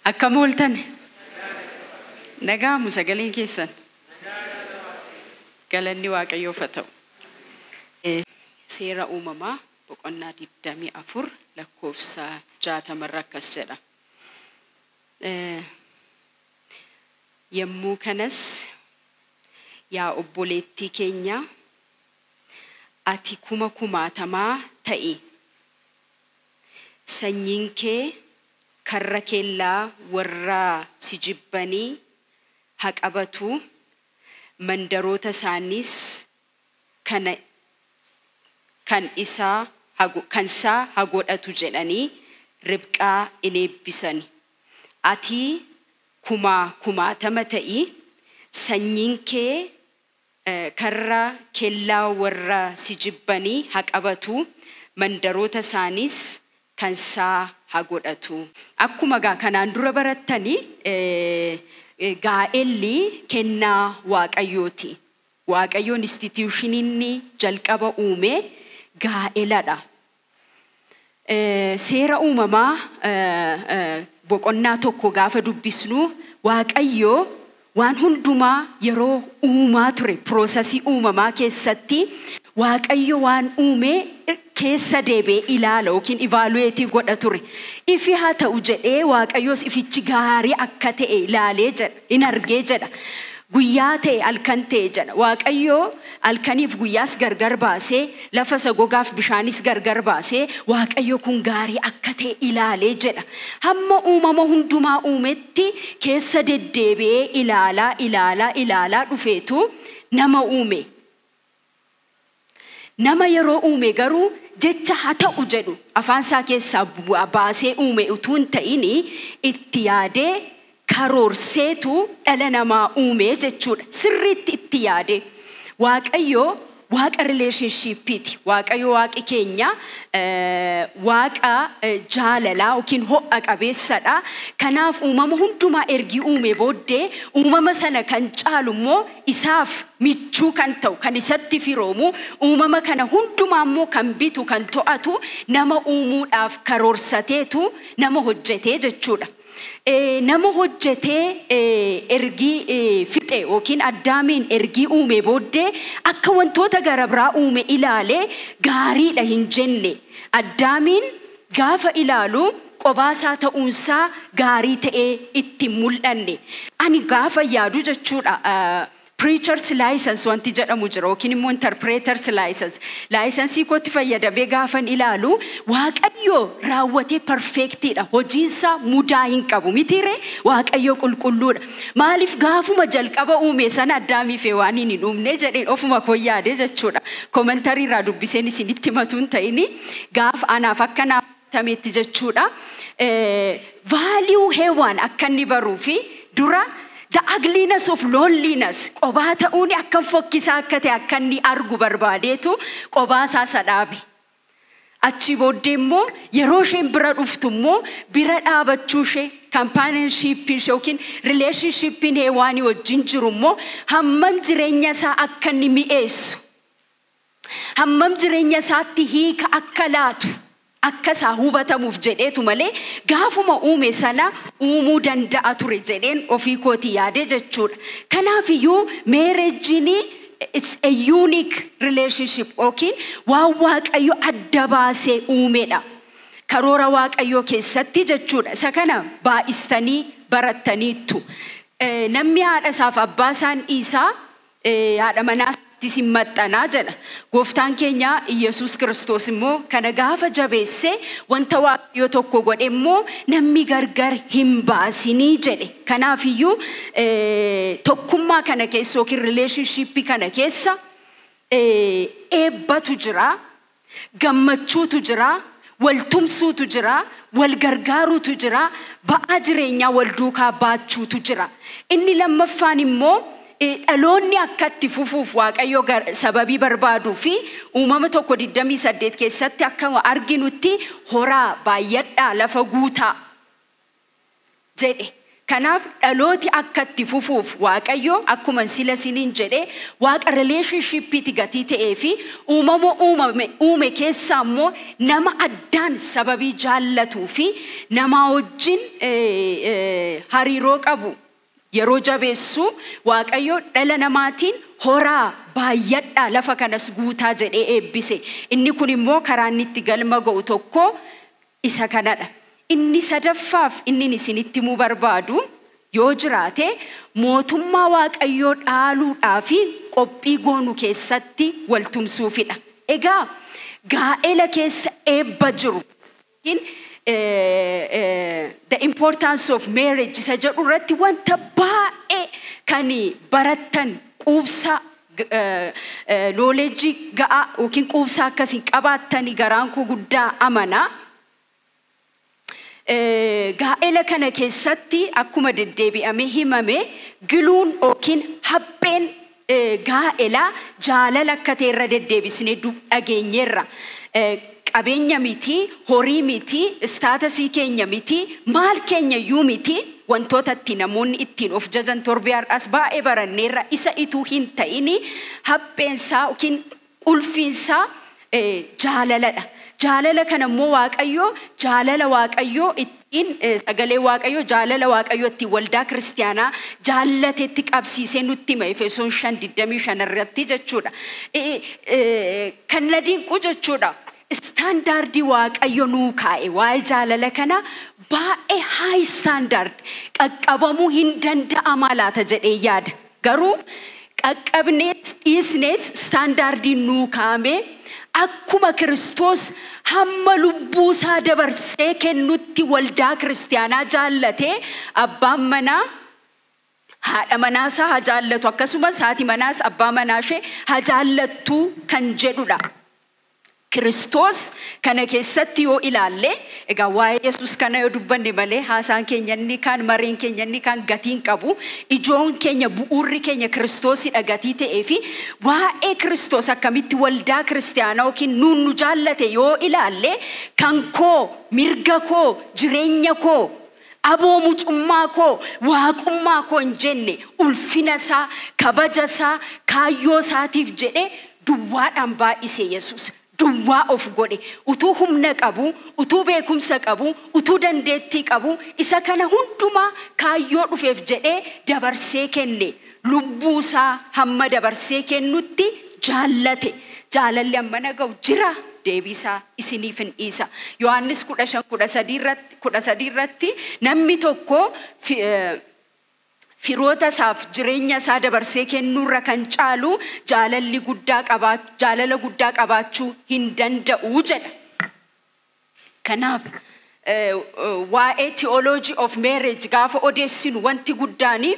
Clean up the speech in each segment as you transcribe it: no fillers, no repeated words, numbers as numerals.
Akkam ooltan? Nagaamu sagaleen keessan? Galanni Waaqayyoof haa ta'u. Seera uumamaa boqonnaa 24 lakkoofsa 60 irra akkas jedha. Yommuu kanas yaa obboleettii keenya ati kuma kumaatamaa ta'i. Sanyiin kee karra kellaa warra si jibbanii haa qabatu, mandaroota isaaniis kana kan isaa kan isaa haa godhatu jedhanii Ribqaa in eebbisani. Ati kuma kumaatama ta'i, sanyiin kee karra kellaa warra si jibbanii haa qabatu, mandaroota isaaniis kan isaa haa godhatu. Akkuma gaa kanaan dura barattanii gaa'elli kennaa Waaqayyooti. Waaqayyoon institutioniin jalqaba uume gaa'eladha. Seera uumamaa boqonnaa 1 gaafa dubbisnu Waaqayyo waan hundumaa yeroo uumaa ture processii uumamaa keessatti Waaqayyo waan uume keessa deebi'ee ilaala yookiin evaluate godha ture. Ifi haa ta'u jedhee Waaqayyos ifichi gaarii akka ta'e ilaalee jedha, in argee jedha. Guyyaa ta'e halkan ta'e jedha. Waaqayyo halkaniif guyyaas gargar baasee lafa isa gogaaf bishaanis gargar baasee Waaqayyo kun gaarii akka ta'e ilaalee jedha. Hamma uumama hundumaa uumetti keessa deddeebi'ee ilaalaa ilaalaa ilaalaa dhufeetu nama uume. Nama yeroo uume garuu jecha haa ta'u jedhu afaan isaa keessaa baasee uume utuu hin ta'in itti yaadee karoorseetu dhala namaa uume jechuudha. Sirriitti itti yaade. Waaqayyo Waaqa relationshipiiti. Waaqayyo Waaqi keenya Waaqa jaalalaa yookiin ho'a qabeessadha. Kanaaf uumama hundumaa ergi uume booddee uumama sana kan caalu immoo isaaf michuu kan ta'u, kan isatti firoomu, uumama kana hundumaa immoo kan bitu, kan to'atu nama uumuudhaaf karoorsateetu nama hojjetee jechuudha. Nama hojjetee ergi fixe yookiin Addaamiin ergii uume booddee akka wantoota gara biraa uume ilaalee gaariidha hin jenne. Addaamiin gaafa ilaalu qobaasaa ta'uunsaa gaarii ta'ee itti mul'anne. Ani gaafa yaadu jechuudha. Preacher's license wanti jedhamu jira yookiin immoo interpreter's license. Licensii kootti fayyadamee gaafan ilaalu Waaqayyo raawwatee perfectiidha. Hojiinsaa mudaa hin qabu mitiiree, Waaqayyo qulqulluudha. Maaliif gaafuma jalqaba uume sana Addaamiif waan hin uumne jedheen ofuma koo yaade jechuudha. Commentary irraa dubbiseen isinitti himatu hin ta'ini gaafa anaaf akka naaf tametti jechuudha. Value Heewaan akka inni baruu fi dura the ugliness of loneliness qobaa ta'uun akkam fokkisaa akka ta'e akka inni argu barbaadeetu qobaa isaa isa dhaabe. Achi booddee immoo yeroo isheen bira dhuftu immoo bira dhaabachuu ishee companionship ishee yookiin relationshipiin Heewaanii wajjin jiru immoo hammam jireenya isaa akka inni mi'eessu, hammam jireenya isaatti hiika akka laatu akka isaa hubatamuuf jedheetu malee gaafuma uume sana uumuu danda'a ture jedheen ofii kootii yaade jechuudha. Kanaafiyyuu marriageiin it's a unique relationship yookiin waan Waaqayyo adda baasee uumedha. Karoora Waaqayyoo keessatti jechuudha. Isa kana baay'istanii barattaniittu. Namni haadha isaaf abbaa isaan dhiisaa haadha manaa isaattis hin maxxanaa jedha. Gooftaan keenya Iyyasuus Kiristoos immoo kana gaafa jabeessee wanta Waaqayyo tokko godhe immoo namni gargar hin baasinii jedhe. Kanaafiyyuu tokkummaa kana keessa yookiin relationshipii kana keessa eebbatu jira, gammachuutu jira, waltumsuutu jira, wal gargaaruutu jira, ba'aa jireenyaa wal duukaa baachuutu jira. Inni lammaffaan immoo dhaloonni akka itti fufuuf Waaqayyo sababii barbaaduu fi uumama 1:28 keessatti akka arginutti horaa baay'adhaa lafa guutaa jedhe. Kanaaf dhalooti akka itti fufuuf Waaqayyo akkuma sila siniin jedhee Waaqa relationshippiiti gatii ta'ee fi uumama uume keessaa immoo nama addaan sababii jaallatuu fi nama wajjin hariiroo qabu yeroo jabeessu Waaqayyo dhala namaatiin horaa baay'adhaa lafa kanas guutaa jedhee eebbise. Inni kun immoo karaa inni itti galma ga'u tokko isa kanadha. Inni sadaffaaf inni isinitti himuu barbaadu yoo jiraate mootummaa Waaqayyoo dhaaluudhaa fi qophii goonu keessatti waltumsuufidha. Egaa gaa'ela keessa eebba jiru the importance of marriage isa jedhu irratti wanta baay'ee kan barattan quubsaa knowledge ga'aa yookiin quubsaa akkasiin qabaattanii garaan koo guddaa amana. Gaa'ela kana keessatti akkuma deddeebi'amee himame giluun yookiin hapheen gaa'elaa jaalala akka ta'e irra deddeebisnee dhageenyeerra. Qabeenya miti, horii miti, status keenya miti, maal keenya iyyuu miti, wantoota itti namoonni ittiin of jajan torbee har'as baay'ee baranneerra isa ituu hin ta'ini hapheensaa yookiin qulfiinsaa jaalaladha. Jaalala kana immoo Waaqayyo jaalala Waaqayyoo ittiin sagalee Waaqayyoo jaalala Waaqayyoo ittiin waldaa kiristaanaa jaallatetti qabsiisee nutti hima Efesoon 5:25 irratti jechuudha. Kan na dinqu jechuudha. Standard Waaqayyo nuu kaa'e waa'ee jaalala kana baay'ee high standard qaqqabamuu hin danda'amaa laata jedhee yaada. Garuu qaqqabnees dhiisnees standardiin nuu kaa'ame akkuma Kiristoos hamma lubbuu isaa dabarsee kennutti waldaa kiristaanaa jaallatee abbaan manaa haadha manaasaa haa jaallatu akkasumas haati manaas abbaa manaa ishee haa jaallattu kan jedhudha. Kiristoos kana keessatti yoo ilaalle egaa waa'ee Yesuus kana yoo dubbanne malee haasaan keenya inni kaan mareen keenya inni kaan gatiin qabu ijoon keenya bu'uurri keenya Kiristoosidha gatii ta'ee fi waa'ee Kiristoos akkamitti waldaa kiristaanaa yookiin nuun nu jaallate yoo ilaalle kan koo mirga koo jireenya koo aboo mucummaa koo waaqummaa koo hin jenne ulfina isaa kabaja isaa kaayyoo isaatiif jedhee duwwaadhaan baay'ise Yesuus. Duwwaa of godhe utuu humna qabu utuu beekumsa qabu utuu dandeettii qabu isa kana hundumaa kaayyoo dhufeef jedhee dabarsee kenne lubbuu isaa hamma dabarsee kennutti jaallate. Jaalalli amma na ga'u jira deebiisaa isiniif hin dhiisa. Yohaannis 15:13 irratti namni tokko firoota isaaf jireenya isaa dabarsee kennuurra kan caalu jaalalli guddaa jaalala guddaa qabaachuu hin danda'u jedha. Kanaaf waa'ee theology of marriage gaafa odeessinu wanti guddaani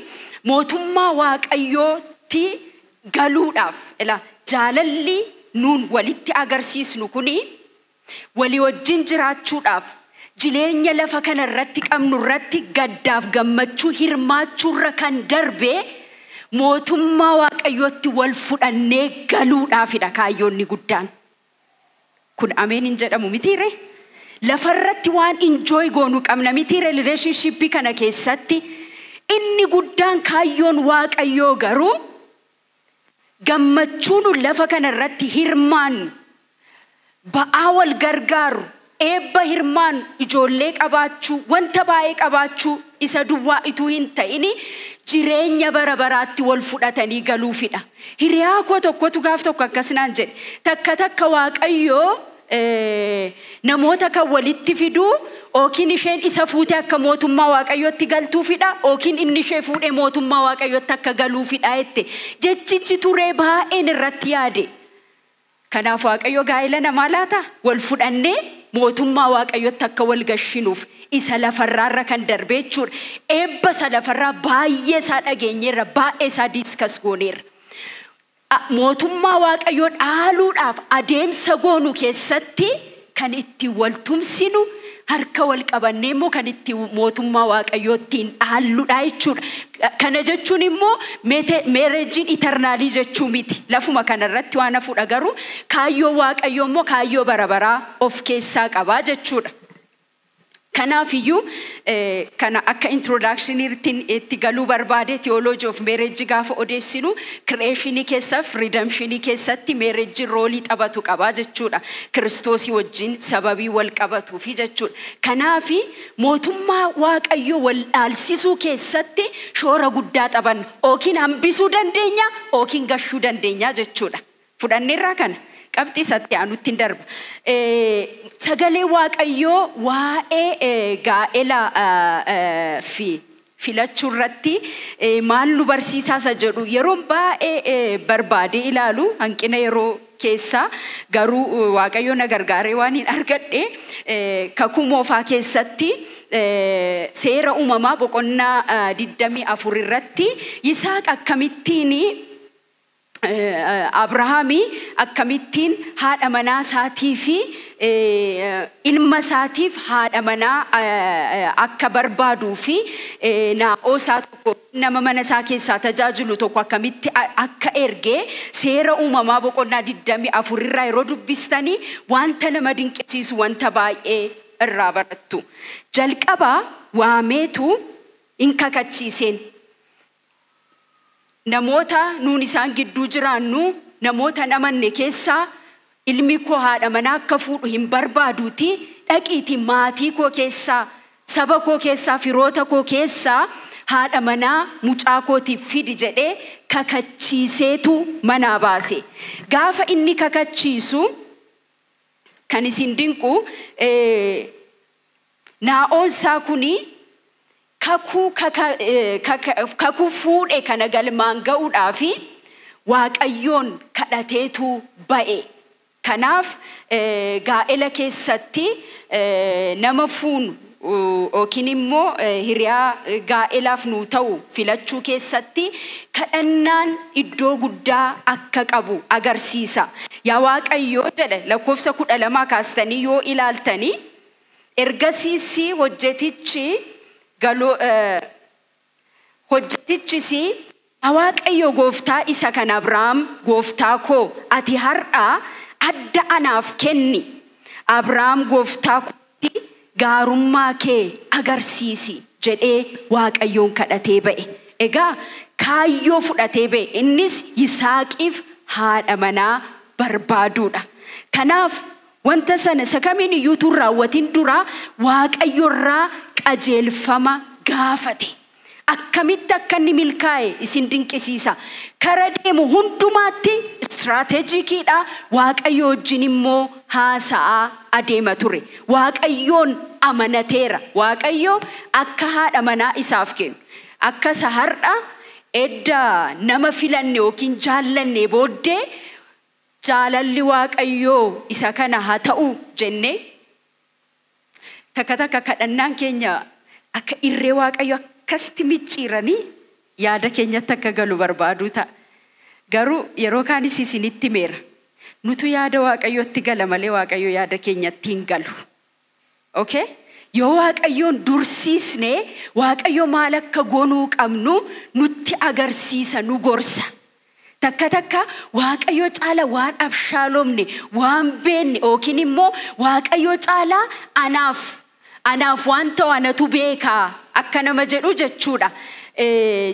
mootummaa Waaqayyootti galuudhaaf ila jaalalli nuun walitti agarsiisnu kuni walii wajjin jiraachuudhaaf jireenya lafa kana irratti qabnu irratti gaddaaf gammachuu hirmaachuurra kan darbe mootummaa Waaqayyootti wal fudhannee galuudhaafidha kaayyoonni guddaan. Kun ameen hin jedhamu mitiire? Lafarratti waan enjoy goonu qabna mitiire relationshipii kana keessatti inni guddaan kaayyoon Waaqayyoo garuu gammachuu nu lafa kana irratti hirmaannu ba'aa wal gargaaru eebba hirmaan ijoollee qabaachuu wanta baay'ee qabaachuu isa duwwaa ituu hin ta'ini jireenya bara baraatti wal fudhatanii galuufidha. Hiriyaa koo tokkotu gaaf tokko akkas naan jedhe takka takka Waaqayyoo namoota kan walitti fiduu yookiin isheen isa fuutee akka mootummaa Waaqayyootti galtuufidha yookiin inni ishee fuudhee mootummaa Waaqayyootti akka galuufidha jette jechichi turee baay'een irratti yaade. Kanaaf Waaqayyo gaa'ela namaa laata wal fudhannee mootummaa Waaqayyootti akka wal gashinuuf isa lafarraarra kan darbe jechuudha. Eebba isa lafarraa baay'ee isaa dhageenyeerra baay'ee isaa discuss gooneerra. Mootummaa Waaqayyoo dhaaluudhaaf adeemsa goonu keessatti kan itti wal tumsinu harka wal qabannee immoo kan itti mootummaa Waaqayyoo ittiin dhaalludha jechuudha. Kana jechuun immoo marriageiin eternal jechuu miti. Lafuma kanarratti waan hafuudha garuu kaayyoo Waaqayyoo immoo kaayyoo bara baraa of keessaa qabaa jechuudha. Kanaafiyyuu kana akka introductioniitti itti galuu barbaade. Theology of marriage gaafa odeessinu, creationii keessaaf redemptionii keessatti marriage roleii taphatu qabaa jechuudha. Kiristoosii wajjin sababii wal qabatuufi jechuudha. Kanaafi mootummaa Waaqayyoo wal dhaalsisuu keessatti shoora guddaa taphanna. Yookiin hambisuu dandeenya yookiin gashuu dandeenya jechuudha. Fudhanneerraa kana. Qabxii isatti aanutti hin darba. Sagalee Waaqayyoo waa'ee gaa'ela fi filachuu irratti maal nu barsiisaa isa jedhu yeroo baay'ee barbaadee ilaalu, hanqina yeroo keessa garuu Waaqayyo na gargaaree waan hin argadhe, Kakuu Moofaa keessatti Seera Uumamaa boqonnaa 24 irratti Yisaaq akkamittiin, Abrahaamii akkamittiin haadha manaa isaatii fi ilma isaatiif haadha manaa akka barbaaduu fi naa'oo isaa tokko, nama mana isaa keessaa tajaajilu tokko, akkamitti akka ergee Seera Uumamaa boqonnaa 24 irraa yeroo dubbistanii wanta nama dinqisiisu wanta baay'ee irraa barattu. Jalqabaa waameetu hin kakachiiseen. Namoota nuun isaan gidduu jiraannu, namoota namanne keessaa ilmi koo haadha manaa akka fuudhu hin barbaaduuti, dhaqiitii maatii koo keessaa, saba koo keessaa, firoota koo keessaa haadha manaa mucaa kootiif fidi jedhee kakachiiseetu manaa baase. Gaafa inni kakachiisu, kan isin dinqu, naa'oon isaa kuni kakuu fuudhe kana galmaan ga'uudhaafi Waaqayyoon kadhateetu ba'e. Kanaaf gaa'ela keessatti nama fuunu yookiin immoo hiriyaa gaa'elaaf nuu ta'u filachuu keessatti kadhannaan iddoo guddaa akka qabu agarsiisa. Yaa Waaqayyoo jedhe. Lakkoofsa 12 kaastanii yoo ilaaltanii, ergasiis hojjetichi galoo hojjetichis, "Yaa Waaqayyo gooftaa isa kan Abrahaam gooftaa koo, ati har'a adda anaaf kenni. Abrahaam gooftaa kootti gaarummaa kee agarsiisi," jedhee Waaqayyoon kadhatee ba'e. Egaa kaayyoo fudhatee ba'e, innis Yisaaqiif haadha manaa barbaaduudha. Kanaaf wanta sana isa kamiin iyyuu tun raawwatin dura Waaqayyorraa qajeelfama gaafate. Akkamitti akka inni milkaa'e isin dinqisiisa. Kara deemu hundumaatti strategiciidha. Waaqayyo wajjin immoo haasa'aa adeema ture. Waaqayyoon amanateera. Waaqayyo akka haadha manaa isaaf kennu. Akka isa har'a edda nama filanne yookiin jaallanne booddee jaalalli Waaqayyoo isa kana haa ta'u jennee takka takka kadhannaan keenya akka irree Waaqayyo akkasitti micciiranii yaada keenyatti akka galu barbaaduu ta'a. Garuu yeroo kaanis isinitti meera. Nutu yaada Waaqayyootti gala malee Waaqayyo yaada keenyatti hin galu. Okay? Yoo Waaqayyoon dursiisne, Waaqayyo maal akka goonuu qabnu nutti agarsiisa, nu gorsa. Takka takka Waaqayyo caala waan abshaalomne, waan beenne, yookiin immoo Waaqayyo caala anaaf waan ta'u anatu beekaa akka nama jedhu jechuudha.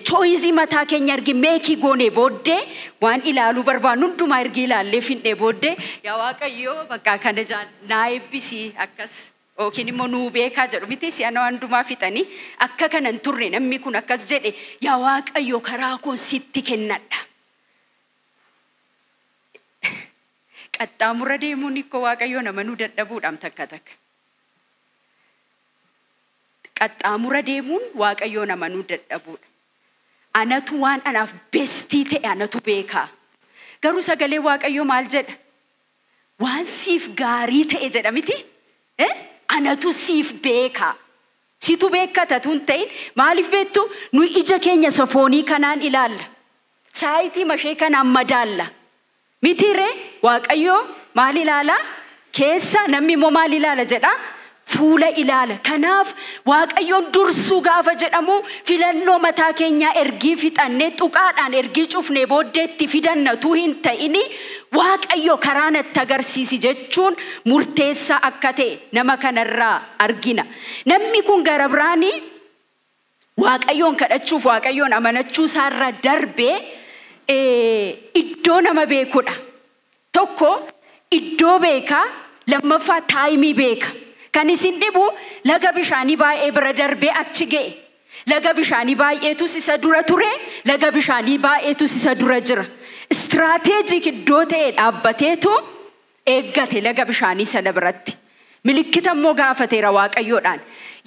Choiceii mataa keenya ergi makeii goone booddee, waan ilaaluu barbaannu hundumaa ergi ilaallee finne booddee, "Yaa Waaqayyo, bakka kana naa eebbisii," akkas yookiin immoo nuu beekaa jedhu miti. Si'ana waan hundumaa fixanii akka kana hin turre, namni kun akkas jedhe, "Yaa Waaqayyo, karaa koon sitti kennadha." Qaxxaamura deemuun ikkoo Waaqayyo nama nuu dadhabuudhaam takka takka. Qaxxaamura deemuun Waaqayyo nama nuu dadhabuudha. Anatu waan anaaf bestii ta'e anatu beekaa. Garuu sagalee Waaqayyoo maal jedha? Waan siif gaarii ta'e jedha miti? Anatu siif beekaa. Situ beekkata tun ta'in maaliif beektu? Nu ija keenya isa foonii kanaan ilaalla. Saayitii mashee kanaan madaalla. Mitiiree? Waaqayyoo maal ilaala? Keessa. Namni immoo maal ilaala jedha? Fuula ilaala. Kanaaf Waaqayyoon dursuu gaafa jedhamu filannoo mataa keenyaa ergii fixannee tuqaadhaan ergii cufnee booddeetti fidannatu hin ta'ini Waaqayyo karaa natti agarsiisi jechuun murteessaa akka ta'e nama kanarraa argina. Namni kun gara biraanii Waaqayyoon kadhachuuf Waaqayyoon amanachuu isaarra darbee iddoo nama beekudha. Tokko iddoo beekaa, lammaffaa time beeka. Kan isin dhibu laga bishaanii baay'ee bira darbee achi ga'e. Laga bishaanii baay'eetus isa dura ture, laga bishaanii baay'eetus isa dura jira. Strategic iddoo ta'e dhaabbateetu eeggate laga bishaanii sana biratti. Milikkita immoo gaafateera Waaqayyoodhaan.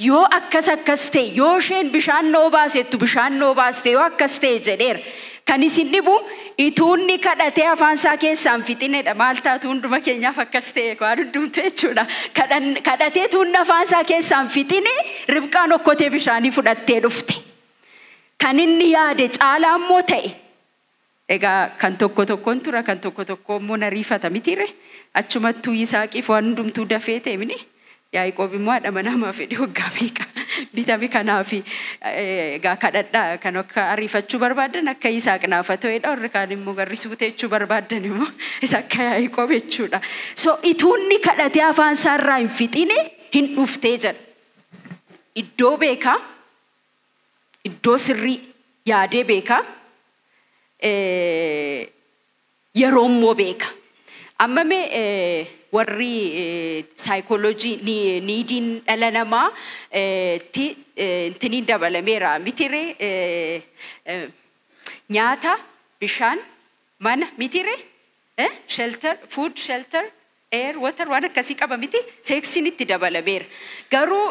Yoo akkas akkas ta'e, yoo isheen bishaan noo baasettu bishaan noo baaste yoo akkas ta'e jedheera. Kan isin dhibu ituunni kadhatee afaan isaa keessaan fixinedha. Maal taatu hunduma keenyaaf akkas ta'e waan hundumtu jechuudha. Kadhatee tuunni afaan isaa keessaan fixine Ribqaan okkotee bishaanii fudhattee dhufte. Kan inni yaade caalaa immoo ta'e. Egaa kan tokko tokkoon tura, kan tokko tokko immoo nariifata mitiire. Achumattuu Yisaaqiif waan hundumtuu dafee ta'e mini. Yaaqoob immoo haadha manaa maa fedhe waggaa meeqa bitame. Kanaaf egaa kadhadhaa kan akka ariifachuu barbaadan akka Yisaaq naafa ta'edha. Warri kaan immoo garrisuu jechuu barbaadan immoo isa akka Yaaqoob jechuudha. So ituunni kadhatee afaan isaarraa hin fixine hin dhuftee jedha. Iddoo beekaa, iddoo sirrii yaadee beekaa, yeroo immoo beeka. Amma mee warri saayikooloojii neediin dhala namaa ti intiniin dabalameera mitire, nyaata, bishaan, mana mitire, shelter, food, shelter, air, water, waan akkasii qaba miti, sexiin itti dabalameera. Garuu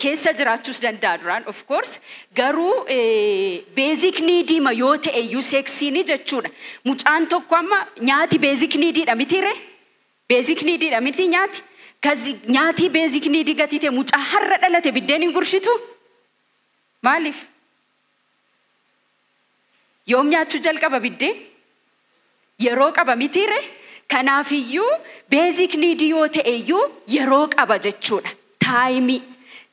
keessa jiraachuus danda'a duraan, of course, garuu basic neediima yoo ta'e iyyuu sexiini jechuudha. Mucaan tokko amma nyaati basic neediidha mitiire? Basic neediidha miti nyaati? Nyaati basic needii gatii ta'e mucaa har'a dhalate biddeen hin gurshitu? Maaliif? Yoom nyaachuu jalqaba biddeen? Yeroo qaba mitiire? Kanaafiyyuu basic needii yoo ta'e iyyuu yeroo qaba jechuudha. Time.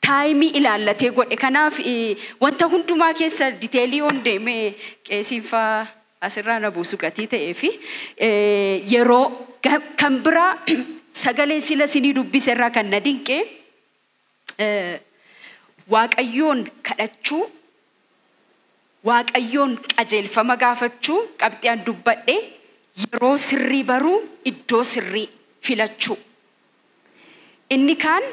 Time ilaallatee godhe. Kanaaf wanta hundumaa keessa detailii yoon deeme qeesiin faa asirraa na buusu gatii ta'ee fi yeroo kan biraa sagalee sila sinii dubbise irraa kan na dinqe Waaqayyoon kadhachuu, Waaqayyoon qajeelfama gaafachuu, qabxiyaan dubbadhe yeroo sirrii baruu, iddoo sirrii filachuu. Inni kaan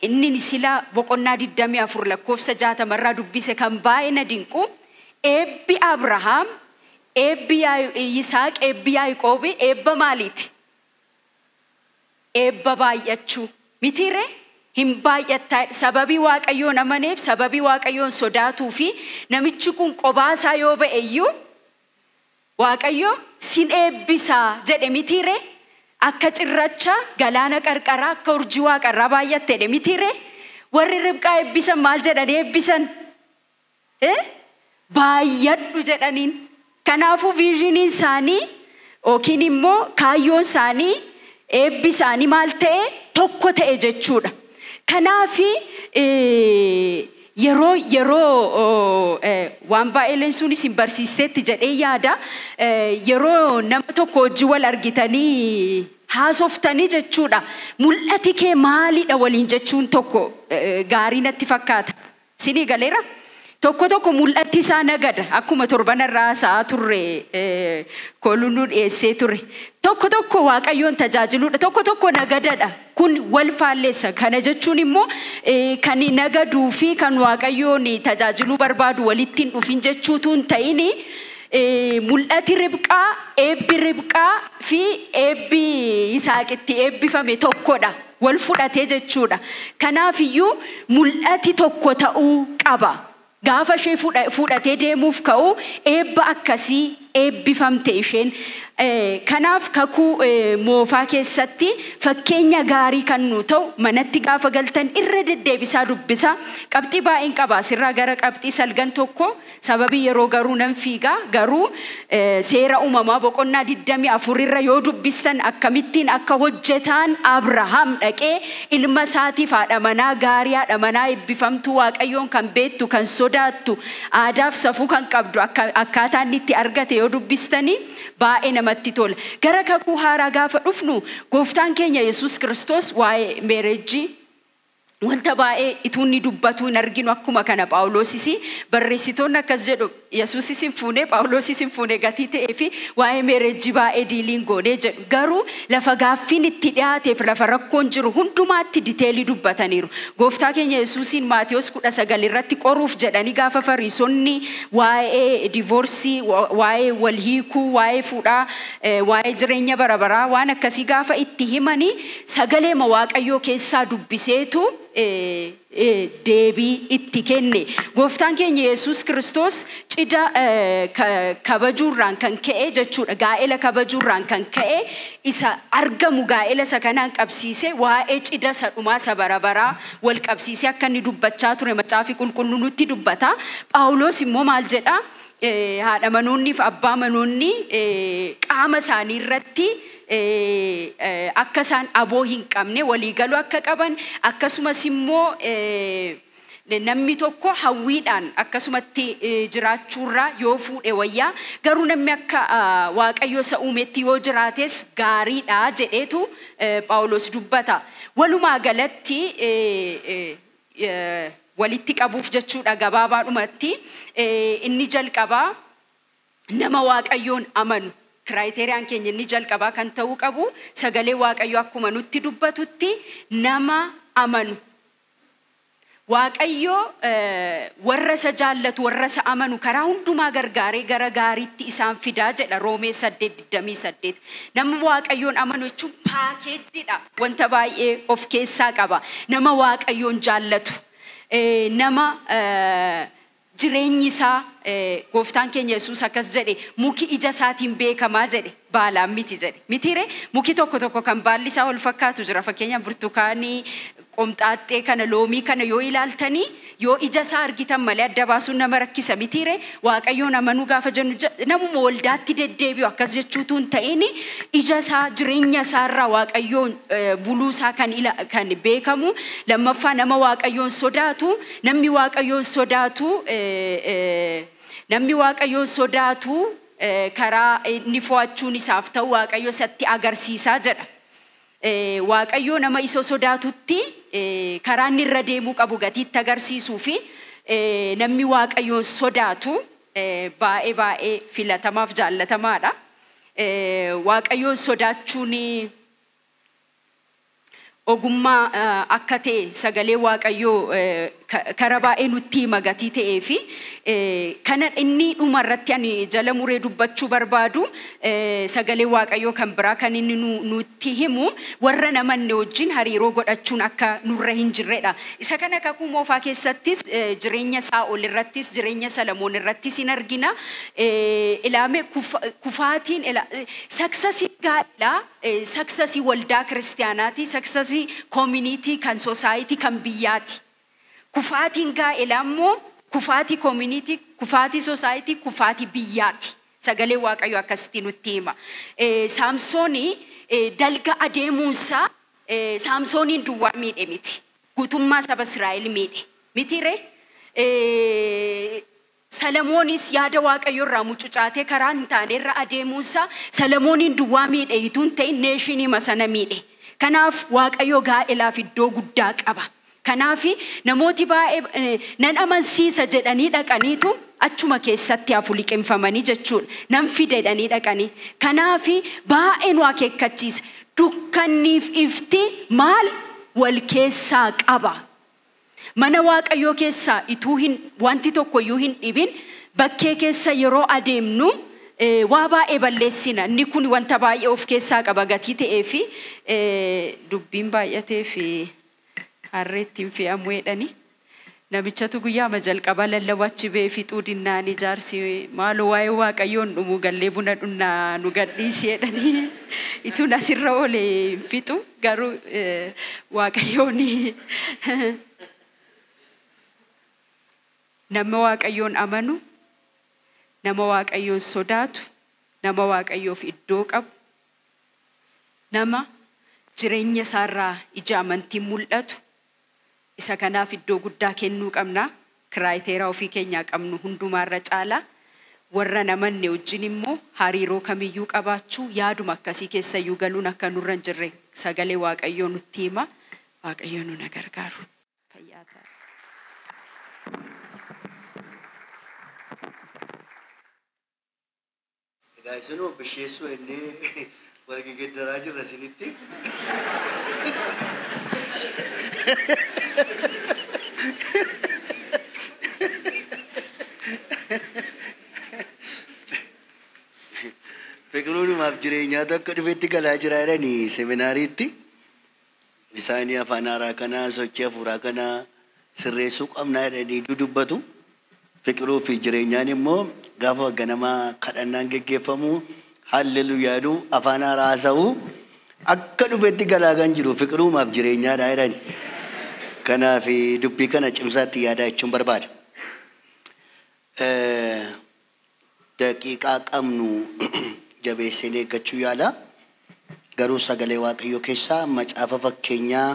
inni sila boqonnaa 24 lakkoofsa 60 irraa dubbise kan baay'ee na dinqu eebbi Abrahaam, eebbi Yisaaq, eebbi Yaaqoob eebba maaliiti? Eebba baay'achuu mitiire? Hin baay'attaa sababii Waaqayyoon amaneef, sababii Waaqayyoon sodaatuu fi namichi kun qobaasaa yoo ba'e iyyuu Waaqayyo sin eebbisaa jedhe mitiire? Akka cirracha galaana qarqaraa, akka urjii waaqarraa baay'atte jedhe mitiire? Warri Ribqaa eebbisan maal jedhanii eebbisan? Baay'adhu jedhaniin. Kanaafuu visioniin isaanii yookiin immoo kaayyoon isaanii, eebbi isaanii maal ta'e? Tokko ta'e jechuudha. Kanaafi yeroo waan baay'ee leensuun isin barsiisteetti jedhee yaada. Yeroo nama tokko wajjin wal argitanii haasoftanii jechuudha. Mul'ati kee maalidha waliin jechuun tokko gaarii natti fakkaata. Sinii galeera? Tokko tokko mul'atti isaa nagada akkuma torbanarraa haasa'aa turre kooluun nu dhiyeessee ture. Tokko tokko Waaqayyoon tajaajiluudha. Tokko tokko nagadadha. Kun wal faalleessa. Kana jechuun immoo kan nagaduu fi kan Waaqayyoon tajaajiluu barbaadu walitti hin dhufin jechuutu hin ta'ini, mul'ati Ribqaa, eebbi Ribqaa fi eebbi Yisaaqitti eebbifame tokkodha. Wal fudhatee jechuudha. Kanaafiyyuu mul'ati tokko ta'uu qaba. Gaafa ishee fuudhatee deemuuf ka'u eebba akkasii Eebbifamte isheen. Kanaaf kakuu moofaa keessatti fakkeenya gaarii kan nu ta'u, manatti gaafa galtan irra deddeebisaa dubbisa. Qabxii baay'een qaba. Asirraa gara qabxii salgan tokko, sababii yeroo garuu nan fiigaa. Garuu Seera Uumamaa boqonnaa 24 irra yoo dubbistan, akkamittiin akka hojjetaan Abrahaam dhaqee ilma isaatiif haadha manaa gaarii, haadha manaa eebbifamtuu, Waaqayyoon kan beektu, kan sodaattu, aadaaf safuu kan qabdu akkaataa inni itti argate yoo dubbistanii baay'ee namatti tola. Gara kakuu haaraa gaafa dhufnu, gooftaan keenya Yesuus Kiristoos waa'ee marriage wanta baay'ee ituu inni dubbatu hin arginu. Akkuma kana Phaawulosis, barreessitoonni akkas jedhu, Yesuusis hin fuune, Phaawulosis hin fuune gatii ta'ee fi waa'ee marriage baay'ee deal iin goonee jedhu. Garuu lafa gaaffiin itti dhiyaateef, lafa rakkoon jiru hundumaatti detail ii dubbataniiru. Gooftaa keenya Yesuusiin Maatiyos 19 irratti qoruuf jedhanii gaafa Fariisonni waa'ee divorce ii, waa'ee wal hiikuu, waa'ee fuudhaa, waa'ee jireenya bara baraa waan akkasii gaafa itti himanii, sagaleema Waaqayyoo keessaa dubbiseetu deebii itti kenne. Gooftaan keenya Yesuus Kiristoos cidha kabajuurraan kan ka'e jechuudha. Gaa'ela kabajuurraan kan ka'e isa argamu gaa'ela isa kanaan qabsiise, waa'ee cidha isa dhumaa isa bara baraa wal qabsiisee akka inni dubbachaa ture Macaafi Qulqulluu nutti dubbata. Phaawulos immoo maal jedhaa? Haadha manoonni fi abbaa manoonni qaama isaanii irratti akka isaan aboo hin qabne, waliigaluu akka qaban, akkasumas immoo namni tokko hawwiidhaan akkasumatti jiraachuurraa yoo fuudhe wayyaa, garuu namni akka Waaqayyo isa uumetti yoo jiraates gaariidha jedheetu Phaawulos dubbata. Walumaa galatti walitti qabuuf jechuudha, gabaabaadhumatti inni jalqabaa nama Waaqayyoon amanu. Criteria an keenya inni jalqabaa kan ta'uu qabu, sagalee Waaqayyoo akkuma nutti dubbatutti, nama amanu. Waaqayyo warra isa jaallatu, warra isa amanu karaa hundumaa gargaaree gara gaariitti isaan fidaa jedha Roomee 8:28. Nama Waaqayyoon amanu jechuun package iidha. Wanta baay'ee of keessaa qaba. Nama Waaqayyoon jaallatu. Nama jireenyi isaa, gooftaan keenya Yesuus akkas jedhe, "Muki ija isaatiin beekamaa" jedhe, "baalaan miti" jedhe. Mitiire, muki tokko tokko kan baalli isaa wal fakkaatu jira. Fakkeenyaaf burtukaanii, qomxaaxxee kana, loomii kana yoo ilaaltanii, yoo ija isaa argitan malee adda baasuun nama rakkisa, mitiire? Waaqayyoon amanuu gaafa jennu, namuma waldaatti deddeebi'u akkas jechuutu hin ta'in, ija isaa, jireenya isaarraa Waaqayyoon buluu isaa kan beekamu. Lammaffaa, nama Waaqayyoon sodaatu. Namni Waaqayyoon sodaatu, namni Waaqayyoon sodaatu karaa inni fo'achuun isaaf ta'u Waaqayyo isatti agarsiisaa jedha. Waaqayyo nama isa sodaatutti karaa inni irra deemuu qabu gatiitti agarsiisuu fi namni Waaqayyoon sodaatu baay'ee baay'ee filatamaaf jaallatamaadha. Waaqayyoon sodaachuun ogummaa akka ta'e sagalee Waaqayyoo kara baay'ee nutti hima gatii ta'ee fi kana inni dhuma irratti ani jala muree dubbachuu barbaadu, sagalee Waaqayyoo kan biraa kan inni nutti himu, warra namanne wajjin hariiroo godhachuun akka nurra hin jirredha. Isa kana kakuu moofaa keessattis, jireenya Saa'ol irrattis, jireenya Salamoon irrattis hin argina. Ilaame kufaatiin success ii gaa'elaa, success ii waldaa kiristaanaati, success ii community, kan society, kan biyyaati. Kufaatiin gaa'elaa immoo kufaatii community, kufaatii society, kufaatii biyyaati. Sagalee Waaqayyoo akkasitti nutti hima. Saamsoonii dalga adeemuunsaa Saamsooniin duwwaa miidhe miti. Guutummaa saba Israa'el miidhe. Mitiiree? Salamoonis yaada Waaqayyoo irraa mucucaatee karaa hin taane irra adeemuunsaa Salamooniin duwwaa miidhe ituu hin ta'in, nation ii sana miidhe. Kanaaf Waaqayyo gaa'elaaf iddoo guddaa qaba. Kanaaf namooti baay'ee nan amansiisa jedhanii dhaqaniitu achuma keessatti hafu, liqimfamanii jechuudha. Nan fide jedhanii dhaqanii. Kanaaf baay'ee nu akeekkachiisa. Dukkanniif ifti maal wal keessaa qaba? Mana Waaqayyoo keessaa ituu hin wanti tokko iyyuu hin dhibin bakkee keessa yeroo adeemnu waa baay'ee balleessina. Inni kun wanta baay'ee of keessaa qaba gatii ta'ee fi dubbiin baay'atee fi harree ittiin fe'amu jedhani. Namichatu guyyaa jalqaba lallabachi bee fixuu dinnaan ijaarsi maaloo waa'ee Waaqayyoon dhumuu gallee buna dhunnaa nu gadhiisi jedhanii ituun asirra oolee fixu garuu Waaqayyoon nama Waaqayyoon amanu, nama Waaqayyoon sodaatu, nama Waaqayyoof iddoo qabu, nama jireenya isaarraa ija amantiin mul'atu, isa kanaaf iddoo guddaa kennuu qabna. Kiraateeraa ofii keenyaa qabnu hundumaarra caala. Warra namanne wajjin immoo hariiroo kamiyyuu qabaachuu yaaduma akkasii keessayyuu galuun akka nurra hin jirre sagalee Waaqayyoo nutti hima. Waaqayyo nu na gargaaru. Fayyaa ta'a. Egaa isinoo bisheessuu innee wal geggeeddaraa jirra isinitti. Fiqiruunumaaf jireenyaatu akka dhufetti galaa jira jedhanii seminaariitti. Isaanii afaan haaraa kanaa sochii hafuuraa kanaa sirreessuu qabnaa jedhanii dudubbatu. Fiqiruu fi jireenyaan immoo gaafa ganamaa kadhannaan geggeeffamu halleluuyaa jedhu afaan haaraa haasa'u akka dhufetti galaa kan jiru fiqiruumaaf jireenyaadha jedhani. Kanaaf dubbii kana cimsaatti yaadaa jechuun barbaada. Daqiiqaa qabnu jabeesseen eeggachuu yaala. Garuu sagalee Waaqayyoo keessaa macaafa fakkeenyaa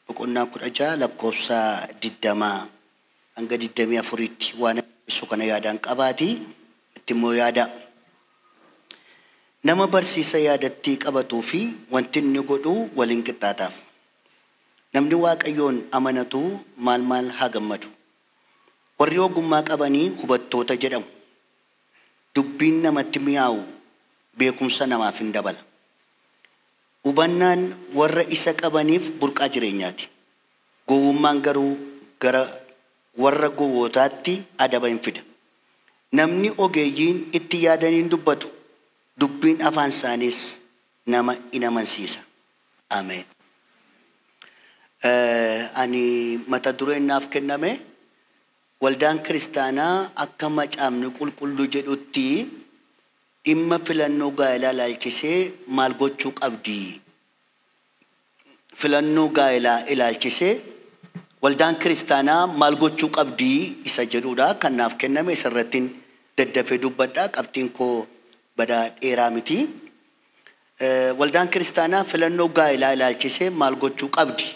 boqonnaa 16 lakkoofsa 20 hanga 24tti waan ibsu kana yaadaan qabaati itti immoo yaada. Nama barsiisa yaadattii qabatuu fi wanti inni godhu waliin qixxaataaf. Namni Waaqayyoon amanatu maal maal haa gammadu. Warri ogummaa qabanii hubattoota jedhamu. Dubbiin namatti mi'aawu beekumsa namaaf hin dabala. Hubannaan warra isa qabaniif burqaa jireenyaati. Gowwummaan garuu gara warra gowwootaatti adaba hin fida. Namni ogeeyyiin itti yaadaniin dubbatu dubbiin afaan isaaniis nama in amansiisa. Ameen. Ani mata dureen naaf kenname waldaan kiristaanaa akka macaafni qulqulluu jedhutti dhimma filannoo gaa'elaa ilaalchisee maal gochuu qabdi? Filannoo gaa'elaa ilaalchisee waldaan kiristaanaa maal gochuu qabdi isa jedhudha kan naaf kenname. Isarrattiin daddafee dubbadha. Qabxiin koo badaa dheeraa miti. Waldaan kiristaanaa filannoo gaa'elaa ilaalchisee maal gochuu qabdi?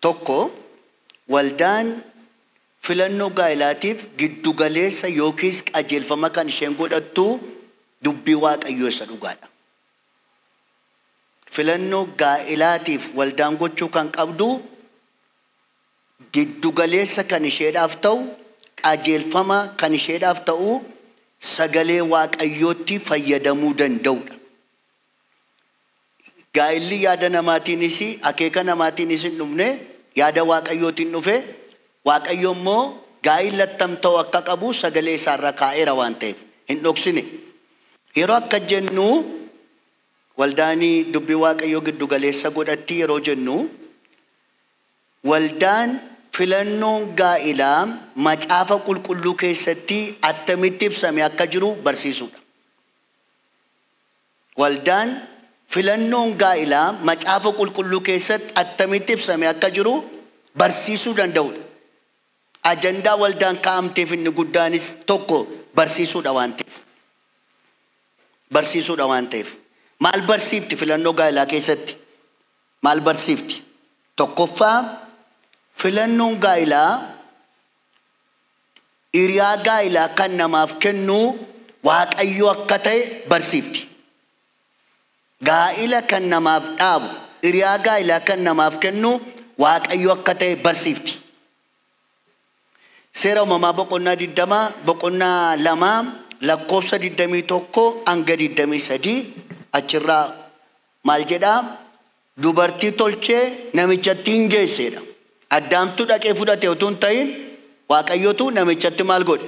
Tokko, waldaan filannoo gaa'elaatiif giddugaleessa yookiis qajeelfama kan isheen godhattu dubbii Waaqayyoo isa dhugaadha. Filannoo gaa'elaatiif waldaan gochuu kan qabdu giddugaleessa kan isheedhaaf ta'u, qajeelfama kan isheedhaaf ta'u sagalee Waaqayyootti fayyadamuu danda'udha. Gaa'elli yaada namaatiinis akeeka namaatiinis hin dhufne, yaada Waaqayyootiin dhufe. Waaqayyo immoo gaa'elli attam ta'u akka qabu sagalee isaarra kaa'eera waan ta'eef hin dhoksine. Yeroo akka jennu waldaanii dubbii Waaqayyoo giddugaleessa godhatti yeroo jennu waldaan filannoon gaa'elaa macaafa qulqulluu keessatti attamitti ibsame akka jiru barsiisudha. Waldaan filannoon gaa'elaa macaafa qulqulluu keessatti attamitti ibsame akka jiru barsiisuu danda'udha. Ajandaa waldaan kaa'amteef inni guddaanis tokko barsiisuudha waan ta'eef. Barsiisuudha waan ta'eef. Maal barsiifti filannoo gaa'elaa keessatti? Maal barsiifti? Tokkoffaa, filannoon gaa'elaa hiriyaa gaa'elaa kan namaaf kennu Waaqayyo akka ta'e barsiifti. Gaa'ela kan namaaf dhaabu, hiriyaa gaa'elaa kan namaaf kennu Waaqayyo akka ta'e barsiifti. Seera uumamaa boqonnaa 20, boqonnaa 2 lakkoofsa 21 hanga 23 achirraa maal jedhaa? Dubartii tolchee namichatti hin geessedha. Addaamtu dhaqee fudhate utuu hin ta'in Waaqayyotu namichatti maal godhe?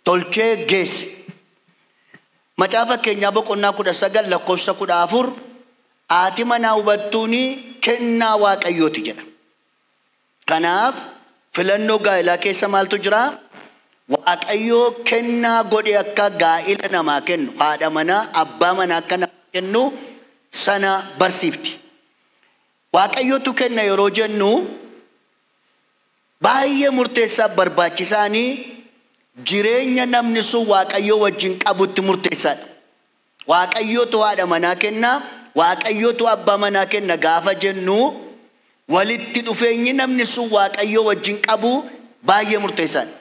Tolchee geesse. Macaafa keenyaa boqonnaa 19 lakkoofsa 14 haati manaa hubattuuni kennaa Waaqayyooti jedha. Kanaaf Filannoo gaa'ilaa keessa maaltu jira? Waaqayyoo kennaa godhe akka gaa'ila namaa kennu, haadha manaa, abbaa manaa akka namaa kennu sana barsiifti. Waaqayyootu kenna yeroo jennu baay'ee murteessaa barbaachisaanii jireenya namni sun Waaqayyoo wajjin qabutti murteessaadha. Waaqayyootu haadha manaa kenna, Waaqayyootu abbaa manaa kenna gaafa jennu walitti dhufeenyi namni sun Waaqayyoo wajjin qabu baay'ee murteessaadha.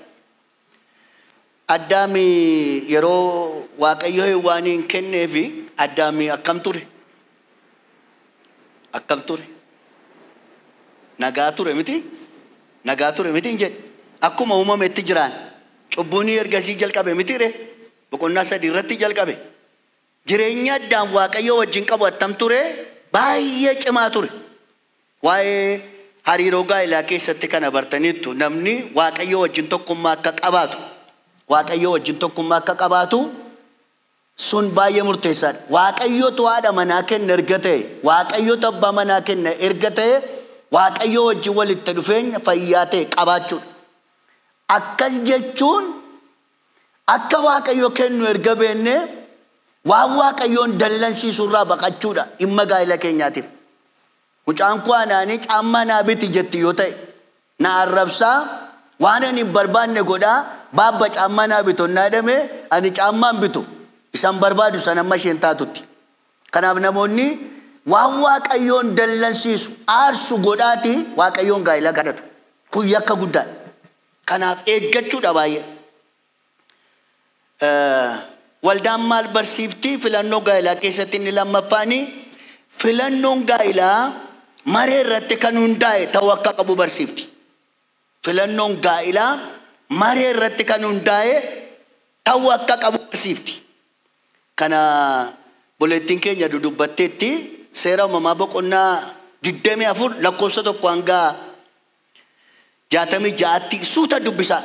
Addaami yeroo Waaqayyo Hewwaaniin kenneefi Addaami akkam ture? Akkam ture? Nagaa ture miti? Nagaa ture miti hin jedhe. Akkuma uumametti jiraan. Cubbuun ergasii jalqabe miti ree? Boqonnaa 3 irratti jalqabe. Jireenya Addaam Waaqayyo wajjin qabu attam ture? Baay'ee cimaa ture. Waa'ee hariiroo gaa'ilaa keessatti kana bartaniittu namni Waaqayyo wajjin tokkummaa akka qabaatu, Waaqayyo wajjin tokkummaa akka qabaatu sun baay'ee murteessaadha. Waaqayyotu haadha manaa kenna erga ta'e, Waaqayyotu abbaa manaa kenna erga ta'e, Waaqayyo wajjin walitti dhufeenya fayyaa ta'e qabaachuudha. Akkas jechuun akka Waaqayyo kennu erga beenne waan Waaqayyoon dallansiisu irraa baqachuudha dhimma gaa'ila keenyaatiif. Mucaan koo anaanii caammaa naa biti jetti yoo ta'e, na arrabsaa, waan ani hin barbaanne godhaa, baabba caammaa naa bitu onnaa jedhame ani caammaa hin bitu. Isaan barbaadu sana amma isheen taatutti. Kanaaf namoonni waan Waaqayyoon dallansiisu aarsu godhaati Waaqayyoon gaa'ila kadhatu. Kun yakka guddaadha. Kanaaf eeggachuudha baay'ee. Waldaan maal barsiifti? Filannoo gaa'ilaa keessatti inni lammaffaani filannoon gaa'ilaa maree irratti kan hundaa'e ta'uu akka qabu barsiifti. Filannoon gaa'ilaa maree irratti kan hundaa'e ta'uu akka qabu barsiifti. Kana buleettiin keenya dudubbatteetti seera uumamaa boqonnaa 24 lakkoofsa 1 hanga 66tti suuta dubbisaa.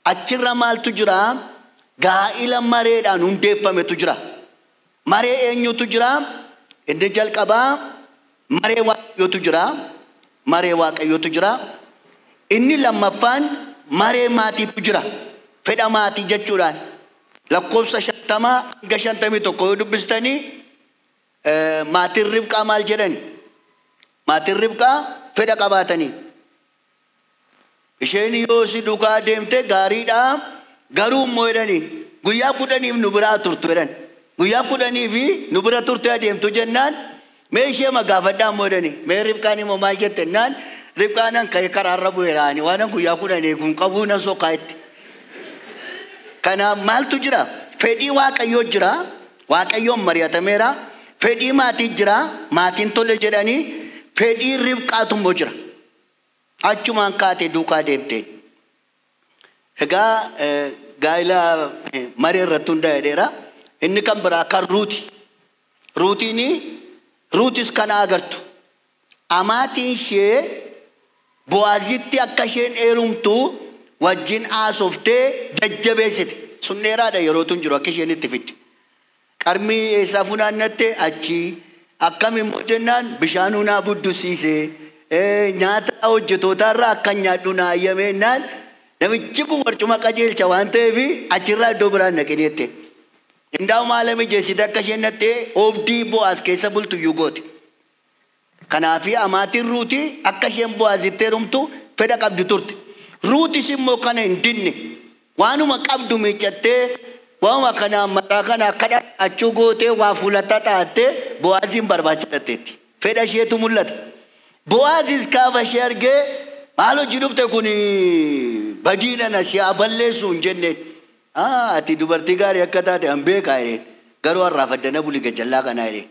Achirra maaltu jira? Gaa'ila mareedhaan hundeeffametu jira. Maree eenyutu jira? Inni jalqabaa maree Waaqayyootu jira. Maree Waaqayyootu jira. Inni lammaffaan maree maatiitu jira. Fedha maatii jechuudhaan. Lakkoofsa 50 hanga 51 yoo dubbistanii maatiin Ribqaa maal jedhani? Maatiin Ribqaa fedha qabaatanii. Isheen yoo si duukaa deemte gaariidha. Garuu immoo jedhanii guyyaa 10 nu biraa turtu jedhan. Guyyaa 10 fi nu bira turte adeemtu jennaan mee ishee magaafadhaa immoo jedhanii. Mee Ribqaan immoo maal jette jennaan Ribqaan an ka'ee karaarra bu'eeraani waan an guyyaa 10 eeguun qabuu nan soqaa itti. Kanaaf maaltu jira? Fedhii Waaqayyoo jira. Waaqayyoon mari'atameera. Fedhii maatii jira. Maatiin tole jedhanii fedhii Ribqaatu immoo jira. Achumaan kaatee duukaa deemte. Egaa gaa'ila maree irratti hundaa'e dheera. Inni kan biraa kan Ruuti. Ruutiin Ruutis kana agartu. Amaatiin ishee Bo'aazitti akka isheen heerumtu wajjin haasoftee jajjabeessite. Sun dheeraadha yeroo tun jiru akka isheen itti fidde. Qarmii eessaa funaannatte achi akkam immoo jennaan bishaanuu naa buddisiise. Nyaata hojjetootaarraa akka nyaadhu naa ayyameenaan namichi kun warcuma qajeelcha waan ta'eef achirraa iddoo biraan naqinee jette. Indaa'uma haala mijeessite akka isheen nattee oobdii Bo'aaz keessa bultu iyyuu goote. Kanaafi amaatiin Ruutii akka isheen Bo'aazitti heerumtu fedha qabdi turte. Ruutis immoo kana hin dinne. Waanuma qabdu miiccattee waanuma kana mataa kana akka dhadhaachuu gootee waa fuulata xaattee Bo'aaziin barbaachifatteetti. Fedha isheetu mul'ata. Bo'aazis gaafa ishee argee maal hojii dhufte kun badiidha na si haa balleessu hin jenneen. Ati dubartii gaarii akka taate an beekaa jedheen. Garuu har'aaf addana buli gajjallaa kanaa jedheen.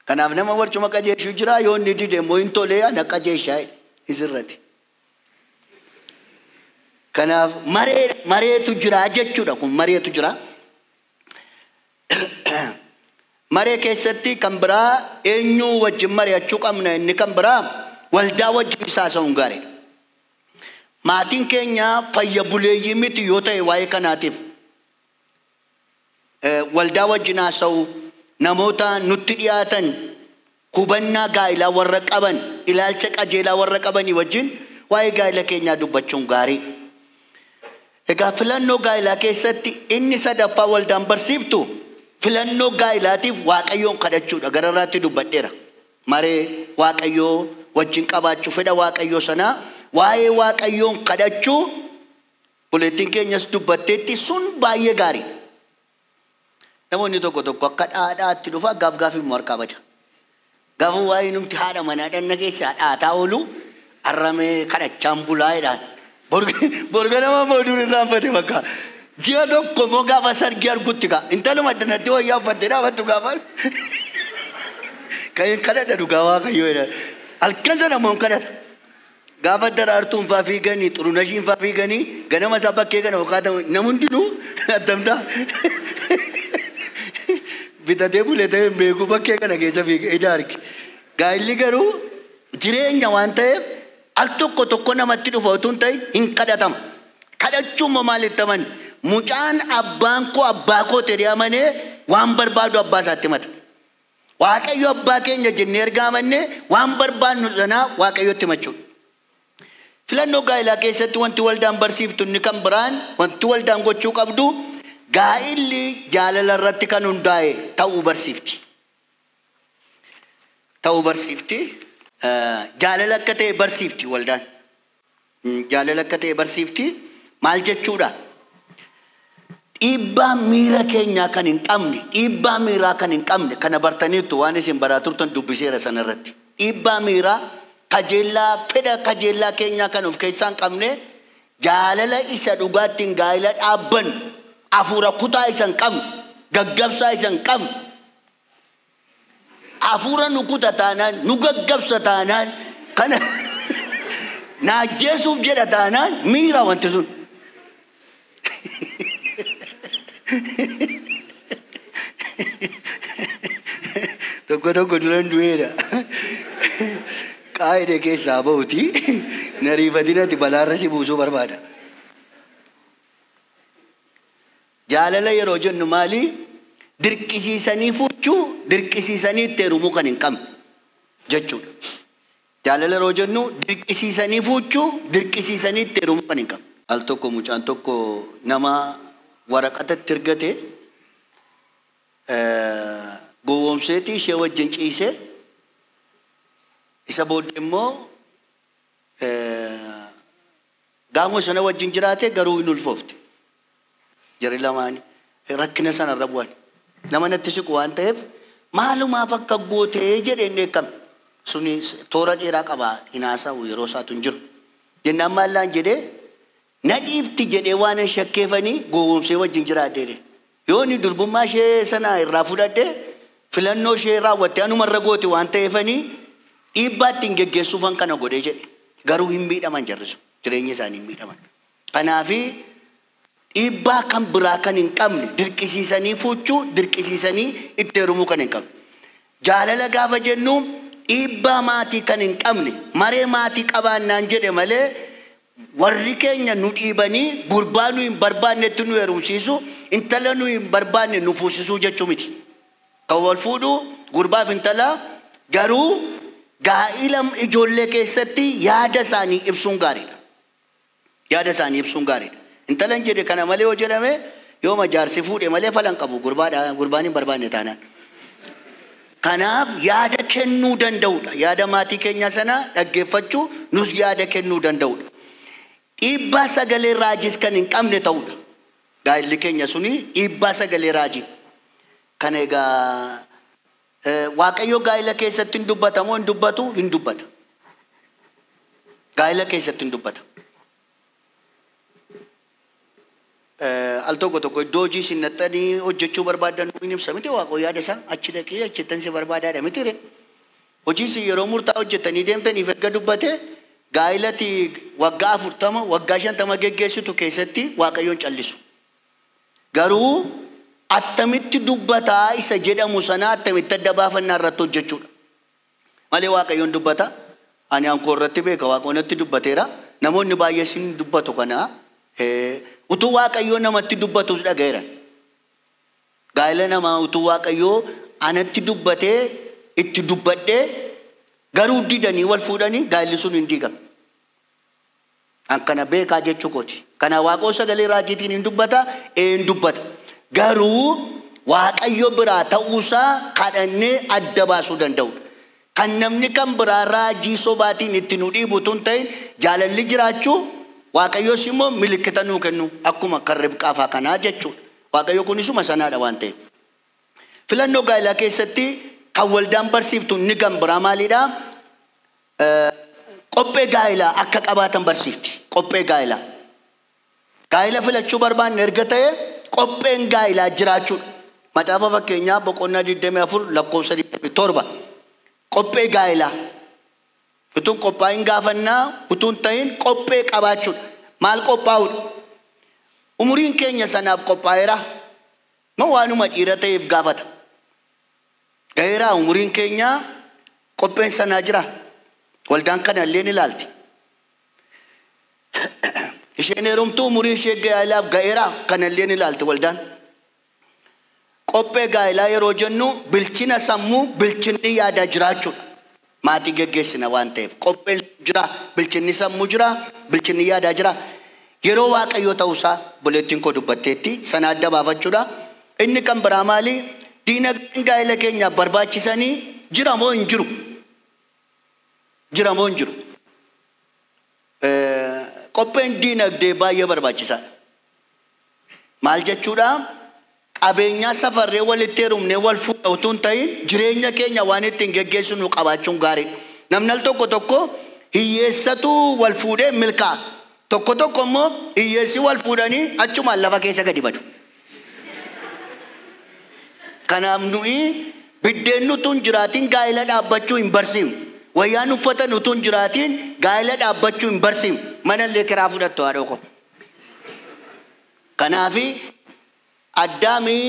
Kanaaf nama warcuma qajeelchu jira yoo inni dide immoo hin tolee ana qajeelshaa jedhe isirratti. Kanaaf mareetu jira jechuudha kun mareetu jira. Maree keessatti kan biraa eenyuu wajjin mari'achuu qabna inni kan biraa waldaa wajjin haasa'uun gaariidha. Maatiin keenya fayya buleeyyii miti yoo ta'e waa'ee kanaatiif waldaa wajjin haasa'uu namoota nutti dhiyaatan hubannaa gaa'ilaa warra qaban ilaalcha qajeelaa warra qabanii wajjin waa'ee gaa'ila keenyaa dubbachuun gaarii. Egaa filannoo gaa'ilaa keessatti inni sadaffaa waldaan barsiiftu filannoo gaa'ilaatiif Waaqayyoon kadhachuudha. Gararraatti dubbadheera. Maree Waaqayyoo wajjin qabaachuu fedha Waaqayyoo sanaa waa'ee Waaqayyoon kadhachuu buleettiin keenyas dubbatteetti sun baay'ee gaarii. Namoonni tokko tokko akka dhaadhaatti dhufa gaaf gaaf immoo harkaa bada. Gaafa waa'ee numti haadha manaa dhanna keessaa dhaataa oolu arramee kadhachaan bulaa jedhaan. Borga nama immoo dur irraanfate bakka. Ji'a tokko immoo gaafa sargii argutti kaa. Intaluma addanatti wayyaa uffattee dhaabattu gaafa. Kan hin kadhadha dhugaa Waaqayyoo jedhan. Halkan sana immoo hin kadhata. Gaafa daraartuun faa fiiganii xurunashiin faa fiiganii ganama isaa bakkee kana hookaa ta'u nam hundinuu attamtaa. Bitatee bulee ta'e hin beeku bakkee kana keessa fiige ija arge. Gaa'illi garuu jireenya waan ta'eef al tokko tokko namatti dhufa utuu hin ta'in hin kadhatama. Kadhachuun immoo maalitti amani? Mucaan abbaan koo abbaa koo ta'ee amanee waan barbaadu abbaa isaatti himata. Waaqayyo abbaa keenya jennee erga amannee waan barbaadnu sanaa Waaqayyotti himachuudha. Filannoo gaa'ilaa keessatti wanti waldaan barsiiftu inni kan biraan wanti waldaan gochuu qabdu gaa'illi jaalala irratti kan hundaa'e ta'uu barsiifti. Ta'uu barsiifti. Jaalala akka ta'e barsiifti waldaan. Jaalala akka ta'e barsiifti. Maal jechuudha? Dhiibbaa miira keenyaa kan hin qabne, dhiibbaa miiraa kan hin qabne, kana bartaniittu waan isin baraa turtan dubbiseera sanarratti. Dhiibbaa miiraa kajeellaa fedha kajeellaa keenyaa kan of keessaa hin qabne, jaalala isa dhugaattiin gaa'ila dhaabbannu, hafuura kutaa isa hin qabne, gaggabsaa isa hin qabne. Hafuura nu kuta taanaan, nu gaggabsa taanaan, kana na ajjeesuuf jedha taanaan miira wanti sun. Tokko tokko duran du'eera. Qaayidee keessaa ba'uti nariifatinati balaarra si buusuu barbaada. Jaalala yeroo jennu maali? Dirqisiisanii fuuchuu, dirqisiisanii itti heerumuu kan hin qabne jechuudha. Jaalala yeroo jennu dirqisiisanii fuuchuu, dirqisiisanii itti heerumuu kan hin qabne. Al tokko mucaan tokko nama waraqatatti ergate gowwoomseetii ishee wajjin ciisee isa booddee immoo gaamoo sana wajjin jiraate garuu hin ulfoofte. Jarri lamaan rakkina sanarra bu'an. Nama natti siqu waan ta'eef maalumaaf akka gootee jedhee hin dheekkame. Suni toora dheeraa qaba hin haasa'u yeroo isaatu hin jiru. Jennaan maallaan jedhee na dhiifti jedhee waan hin shakkeefanii gowwoomsee wajjin jiraadhe jedhe. Yoo inni durbummaa ishee sana irraa fudhadhe filannoo ishee raawwatte anumarra goote waan ta'eefanii dhiibbaa ittiin geggeessuufan kana godhee jedhe. Garuu hin miidhaman jarri sun. Jireenya isaanii hin miidhaman. Kanaafi dhiibbaa kan biraa kan hin qabne dirqisiisanii fuuchuu, dirqisiisanii itti heerumuu kan hin qabne. Jaalala gaafa jennu dhiibbaa maatii kan hin qabne, maree maatii qabaannaan jedhe malee warri keenya nu dhiibanii gurbaa nu hin barbaannetti nu heerumsiisu, intala nu hin barbaanne nu fuusisuu jechuu miti. Kan wal fuudhu gurbaaf intala garuu gaa'ila ijoollee keessatti yaada isaanii ibsuun gaariidha. Yaada isaanii ibsuun gaariidha. Intalan jedhe kana malee yoo jedhame yooma jaarsi fuudhe malee falan qabu gurbaan hin barbaanne taanaan. Kanaaf yaada kennuu danda'uudha. Yaada maatii keenyaa sana dhaggeeffachuu nus yaada kennuu danda'uudha. Dhiibbaa sagalee raajis kan hin qabne ta'uudha. Gaa'illi keenya suni dhiibbaa sagalee raajii. Kana egaa Waaqayyo gaa'ila keessatti hin dubbatamoo hin dubbatu? Hin dubbata. Gaa'ila keessatti hin dubbata. Al tokko tokko iddoo hojii isin naxxanii hojjechuu barbaadan hin ibsa miti Waaqoo yaada isaa achi dhaqee achittan si barbaadaadha miti ree. Hojii isin yeroo murtaa'aa hojjettanii deemtaniif erga dubbate gaa'ilati waggaa 40 waggaa 50 geggeessitu keessatti Waaqayyoon callisu. Garuu attamitti dubbataa isa jedhamu sana attamitti adda baafannaa irratti hojjechuudha. Malee Waaqayyoon dubbata. Ani ankoo irratti beeka Waaqoon natti dubbateera. Namoonni baay'ee isin dubbatu kana utuu Waaqayyoo namatti dubbatus dhaga'eera. Gaa'ila namaa utuu Waaqayyoo anatti dubbatee itti dubbadhee garuu didanii wal fuudhanii gaa'illi sun hin diigamne. An kana beekaa jechuu kooti. Kana Waaqoo sagalee raajiitiin hin dubbata, een dubbata. Garuu Waaqayyo biraa ta'uusaa kadhannee adda baasuu danda'udha. Kan namni kan biraa raajii sobaatiin itti nu dhiibu tun ta'in jaalalli jiraachuu Waaqayyos immoo milikkita nuu kennu akkuma kan Ribqaa fa'aa kanaa jechuudha. Waaqayyo kunisuma sanaadha waan ta'eef. Filannoo gaa'elaa keessatti kan waldaan barsiiftu inni kan biraa maalidhaa? Qophee gaa'elaa akka qabaatan barsiifti. Qophee gaa'elaa. Gaa'ela filachuu barbaanne erga ta'e qopheen gaa'elaa jiraachuudha. Macaafa fakkeenyaa boqonnaa 24 lakkoofsa 27. Qophee gaa'elaa. Utuun qophaa'in gaafannaa utuun ta'in qophee qabaachuudha. Maal qophaa'uudha? Umuriin keenya sanaaf qophaa'eera. Moo waanuma dhiira ta'eef gaafata? Ga'eeraa umuriin keenya qopheen sanaa jira. Waldaan kana illee ni ilaalti. Isheen heerumtuu umurii ishee gaa'elaaf ga'eeraa kana illee ni ilaalti waldaan. Qophee gaa'elaa yeroo jennu bilchina sammuu bilchinni yaadaa jiraachuudha. Maatii geggeessina waan ta'eef qopheen jira, bilchinni sammuu jira, bilchinni yaadaa jira. Yeroo Waaqayyoo ta'uusaa buleettiin koo dubbatteetti sana adda baafachuudha. Inni kan biraa maali? Diinagdeen gaa'ela keenyaaf barbaachisanii jira moo hin jiru? Jira moo hin jiru? Qopheen diinagdee baay'ee barbaachisaadha. Maal jechuudha? Qabeenyaa safarree walitti heerumnee wal fuudha utuu hin ta'in jireenya keenya waan ittiin geggeessinu qabaachuun gaariidha. Namni al tokko tokko hiyyeessatu wal fuudhee milkaa'a. Tokko tokko immoo hiyyeessi wal fuudhanii achumaan lafa keessa gadi badu. Kanaaf nuyi biddeen utuu hin jiraatiin gaa'ela dhaabbachuu hin barsiifnu. Wayyaan uffatan utuu hin jiraatiin gaa'ela dhaabbachuu hin barsiifnu. Manallee kiraa fudhattu haadha koo. Kanaafi Addaamii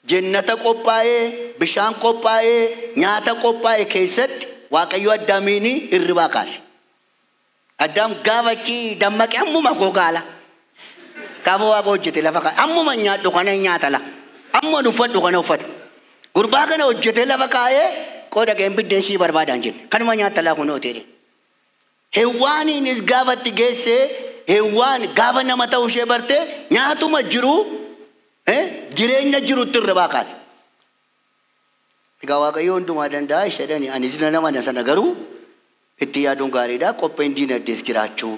jennata qophaa'ee, bishaan qophaa'ee, nyaata qophaa'e keessatti Waaqayyo Addaamiin hirribaa kaase. Addaam gaafachi dammaqee ammuma koo gaala. Gaafa Waaqa hojjete lafa kaa'e. Ammuma nyaadhu kana nyaata la. Ammuma uffadhu kana uffata. Gurbaa kana hojjetee lafa kaa'ee qooda ga'een biddeen sii barbaadaan jenne. Kanuma nyaata laa kunoo ta'e. Hewwaaniinis gaafatti geessee Hewwaan gaafa nama ta'uu ishee bartee nyaatuma jiru jireenya jirutti hirribaa kaate. Egaa Waaqayyo hundumaa danda'a isa jedhani anis nan amana sana garuu itti yaaduun gaariidha. Qopheen diinagdees jiraachuu.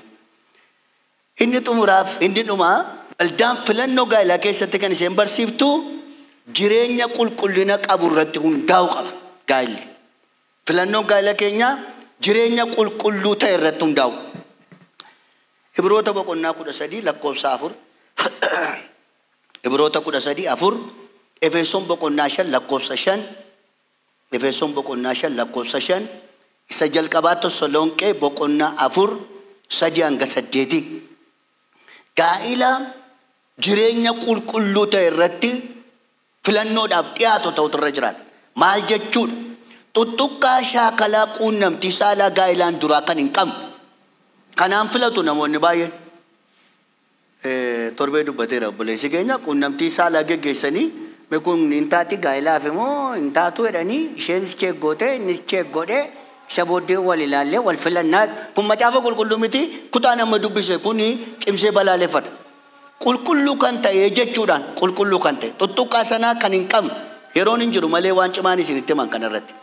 Inni xumuraaf inni dhumaa waldaan filannoo gaa'elaa keessatti kan isheen barsiiftu jireenya qulqullina qabu irratti hundaa'u qaba gaa'elli. Filannoon gaa'ela keenyaa jireenya qulqulluu ta'e irratti hundaa'u. Ibroota boqonnaa 13 lakkoofsa 4. Ibroota 13 4. Efesoon boqonnaa 5 lakkoofsa 5. Efesoon boqonnaa 5 lakkoofsa 5. Isa jalqabaa Tesalonqee boqonnaa 4 3 hanga 8. Gaa'ila jireenya qulqulluu ta'e irratti filannoodhaaf dhiyaatu ta'utu irra jiraata. Maal jechuudha? Tuttuqqaa shaakalaa quunnamtii saalaa gaa'ilaan duraa kan hin qabne. Kanaan filatu namoonni baay'een. Torbee dubbateera obboleessi keenya quunnamtii saalaa geggeessanii mee kun hin taati gaa'ilaaf immoo hin taatu jedhanii isheenis cheek gootee innis cheek godhee isa booddee wal ilaallee wal filannaa. Kun macaafa qulqulluu miti kutaa nama dubbise kun cimsee balaaleffata. Qulqulluu kan ta'e jechuudhaan qulqulluu kan ta'e tuttuqqaa sanaa kan hin qabne yeroon hin jiru malee waan cimaan isinitti himan kanarratti.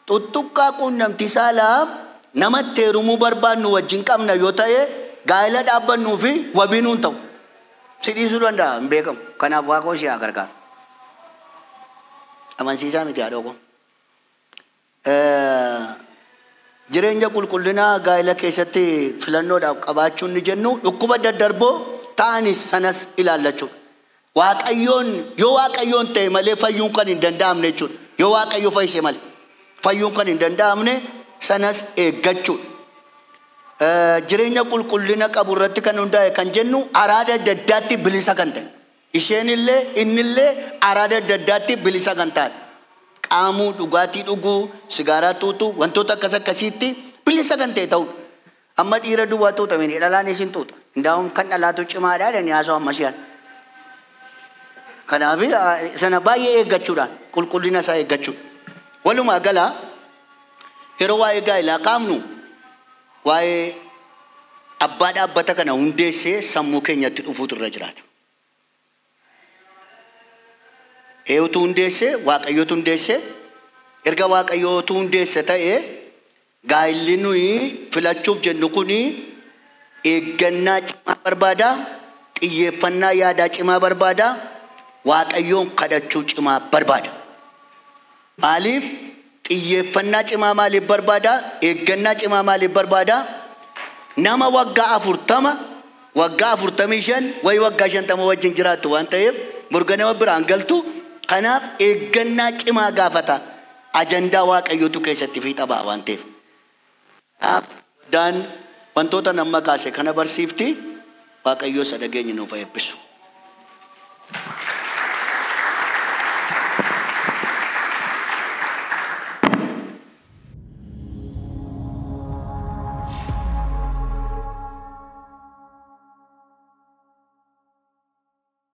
Tuttuqqaa quunnamtii saalaa namatti heerumuu barbaannu wajjin qabna yoo ta'e gaa'ela dhaabbannuu fi wabii nuun ta'u. Si dhiisuu danda'a hin beekamu. Kanaaf Waaqa ishee haa gargaaru. Amansiisaa miti haadha koo. Jireenya qulqullinaa gaa'ela keessatti filannoodhaaf qabaachuun ni jennu dhukkuba daddarboo ta'anis sanas ilaallachuudha. Waaqayyoon yoo Waaqayyoon ta'e malee fayyuun kan hin danda'amne jechuudha. Yoo Waaqayyo fayyise malee fayyuun kan hin danda'amne sanas eeggachuudha. Jireenya qulqullina qabu irratti kan hundaa'e kan jennu araada adda addaatti bilisa kan ta'e. Isheenillee innillee araada adda addaatti bilisa kan ta'e. Qaamuu, dhugaatii dhuguu, sigaaraa tuutuu, wantoota akkas akkasiitti bilisa kan ta'e ta'udha. Amma dhiira duwwaa tuuta miti dhalaanis hin tuuta. Ndaa'uun kan dhalaatu cimaadha jedhanii haasa'u ammas yaala. Kanaaf sana baay'ee eeggachuudhaan qulqullina isaa eeggachuudha. Walumaa gala yeroo waa'ee gaa'elaa kaafnu waa'ee Abbaa dhaabbata kana hundeessee sammuu keenyatti dhufuutu irra jiraata. Eenyutu hundeessee? Waaqayyotu hundeessee. Erga Waaqayyootu hundeesse ta'ee gaa'illi nuyi filachuuf jennu kuni eeggannaa cimaa barbaada, xiyyeeffannaa yaadaa cimaa barbaada, Waaqayyoon kadhachuu cimaa barbaada. Maaliif xiyyeeffannaa cimaa maaliif barbaada? Eeggannaa cimaa maaliif barbaada? Nama waggaa 40, waggaa 45, wayi waggaa 50 wajjin jiraattu waan ta'eef morga nama biraan galtu. Kanaaf eeggannaa cimaa gaafata. Ajandaa Waaqayyootu keessatti fiixa ba'a waan ta'eef. Kanaaf waldaan wantoota nama kaase kana barsiifti. Waaqayyoo isa dhageenye nuuf haa eebbisu.